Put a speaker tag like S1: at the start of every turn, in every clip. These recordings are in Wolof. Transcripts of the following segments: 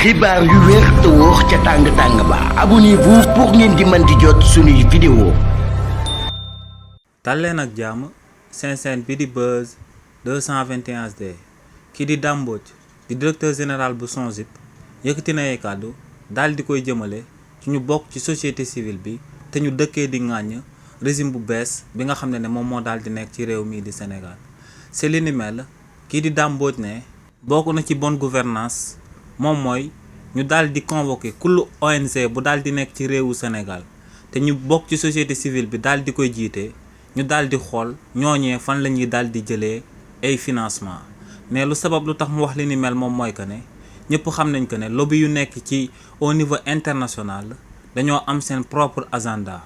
S1: xibaar yu wér te wóor ca tàng ba abonnez-vous pour ngeen di mën di jot suñuy vidéo.
S2: dal leen ak jàmm seen chaîne bi di Buzz 221HD kii di Dame Mbodj di directeur général bu SONGIP yëkkati na ay kàddu daal di koy jëmale ci ñu bokk ci société civile bi te ñu dëkkee di ŋàññ régime bu bees bi nga xam ne moom moo daal di nekk ci réew mii di Sénégal. c'est li ni mel kii di Dame Mbodj ne bokk na ci bonne gouvernance moom mooy ñu daal di convoquer kullu ONG bu daal di nekk ci réewu Sénégal te ñu bokk ci société civile bi daal di koy jiite ñu daal di xool ñooñee fan la ñuy daal di jëlee ay financement mais lu sabab lu tax mu wax li ni mel moom mooy que ne ñëpp xam nañ que ne lobby yu nekk ci au niveau international dañoo am seen propre agenda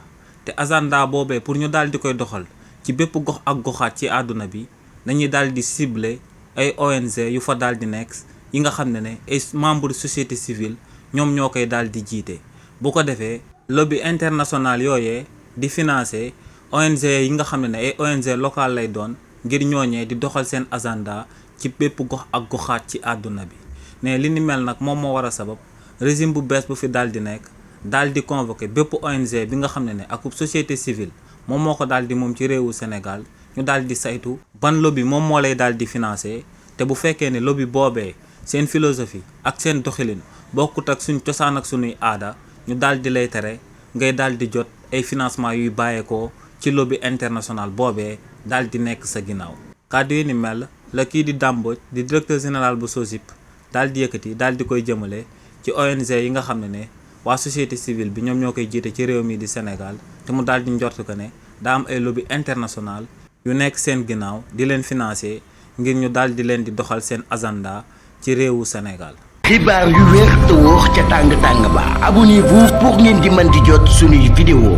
S2: te agenda boobee pour ñu daal di koy doxal ci bépp gox ak goxaat ci àdduna bi dañuy daal di cibler ay ONG yu fa daal di nekk yi nga xam ne ay membre société civile ñoom ñoo koy daal di jiite bu ko defee lobby international yooyee di financer ONG yi nga xam ne ay ONG local lay doon ngir ñooñee di doxal seen agenda ci bépp gox ak goxaat ci àdduna bi ne li ni mel nag moom moo war a sabab régime bu bees bu fi daal di nekk daal di convoquer bépp ONG bi nga xam ne ak société civile moom moo ko daal di moom ci réewu Sénégal ñu daal di saytu ban lobby moom moo lay daal di financer te bu fekkee ne lobby boobee seen philosophie ak seen doxalin bokkut ak suñ cosaan ak suñuy aada ñu daal di lay tere ngay daal di jot ay financement yuy bàyyeekoo ci lobby international boobee daal di nekk sa ginnaaw. kàddu yi ni mel la kii di Dame Mbodj di directeur général bu SONGIP daal di yëkkati daal di koy jëmale ci ONG yi nga xam ne waa société civile bi ñoom ñoo koy jiite ci réew mi di Sénégal te mu daal di njort ko ne daa am ay lobby international yu nekk seen ginnaaw di leen financer ngir ñu daal di leen di doxal seen agenda ci réewu Sénégal.
S1: xibaar yu wér te wóor ca tàng ba abonnez-vous pour ngeen di mën di jot suñuy vidéo.